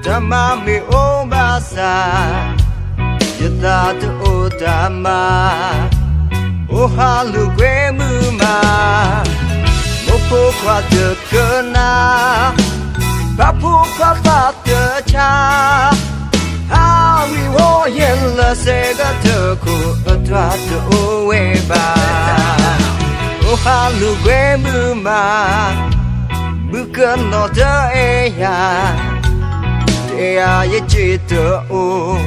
တၢ်မၤမ့ၢ်အိၣ်ဘၣ်ဆၣ်, ယသးတအိၣ်တၢ်မၤ, အိၣ်ဟးလိာ်ကွဲမုာ်မး, မိၢ်ဖိခွါတကနၣ်, ပၢ်ဖိခွါသးတဆါ, ဟးဝံၤဝီယဲလၢစဲးကတၢၢ်ခိၣ် အတၢ်တအိၣ်ဝဲဘၣ်, အိၣ်ဟးလိာ်ကွဲမုာ်မး, မုၢ်ကနီၤတအဲၣ်ယၤ, တအဲၣ်ယၤယစ့တအိၣ်,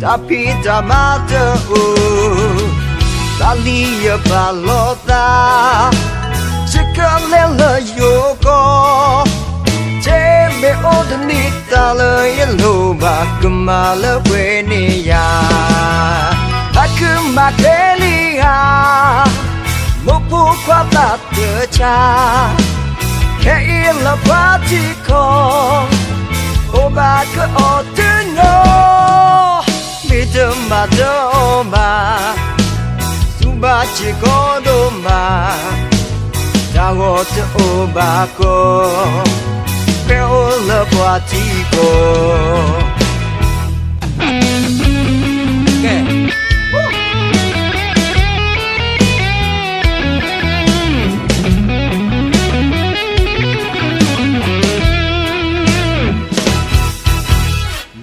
တၢ်ဖံးတၢ်မၤတအိၣ်, သးလံယပာ်လီၤသး, ယကလဲၤလၢယိၤကီၢ်, ကမ့ၢ်အိၣ်တနံၤတၢ်လၢယလိၣ်ဘၣ်ကမၣ်လၢပှဲၤန့ၢ်ယၤ, တၢ်ကမၣ်ခဲလံဧါ, မိၢ်ဖိခွါသးတဆါ, ခဲအံၤလၢပှၤထံကီၢ်, အိၣ်ဘၣ်ကအီၣ်တညီ, မ့ၢ်တမၤတအီၣ်ဘၣ်, သူၣ်ဘၣ်စ့ၢ်ကီးဒိၣ်မး, တၢ်ဂီၤတအိၣ်ဘၣ်ကီ, ဖဲအိၣ်လၢပှၤထံကီၢ်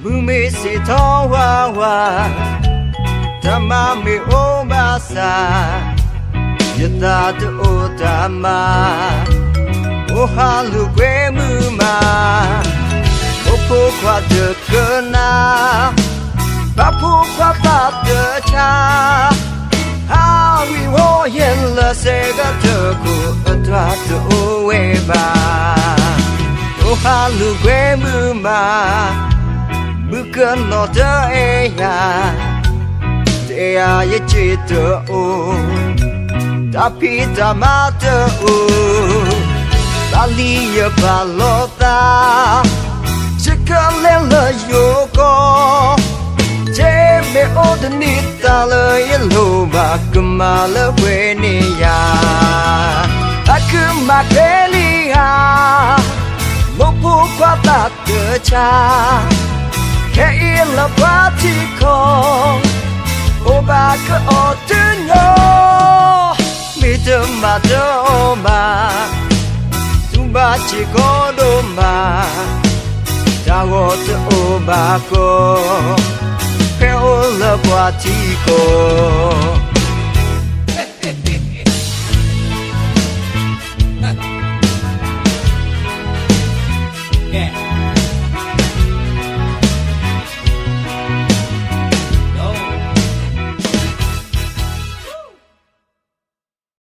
မုၢ်မ့ၢ်ဆ့ၣ်ထီၣ်ဝါဝါ, တၢ်မၤမ့ၢ်အိၣ်ဘၣ်ဆၣ်, ယသးတအိၣ်တၢ်မၤ, အိၣ်ဟးလိာ်ကွဲမုာ်မး, မိၢ်ဖိခွါတကနၣ်, ပၢ်ဖိခွါသးတဆါ, ဟးဝံၤဝီယဲလၢစဲးကတၢၢ်ခိၣ် အတၢ်တအိၣ်ဝဲဘၣ်, အိၣ်ဟးလိာ်ကွဲမုာ်မး, မုၢ်ကနီၤတအဲၣ်ယၤ, တအဲၣ်ယၤယစ့တအိၣ်, တၢ်ဖံးတၢ်မၤတအိၣ်, သးလံယပာ်လီၤသး, ယကလဲၤလၢယိၤကီၢ်, ကမ့ၢ်အိၣ်တနံၤတၢ်လၢယလိၣ်ဘၣ်ကမၣ်လၢပှဲၤန့ၢ်ယၤ, တၢ်ကမၣ်ခဲလံဧါ, မိၢ်ဖိခွါသးတဆါ, ခဲအံၤလၢပှၤထံကီၢ်, အိၣ်ဘၣ်ကအီၣ်တညီ, မ့ၢ်တမၤတအီၣ်ဘၣ်, သူၣ်ဘၣ်စ့ၢ်ကီးဒိၣ်မး, တၢ်ဂီၤတအိၣ်ဘၣ်ကီ, ဖဲအိၣ်လၢပှၤထံကီၢ်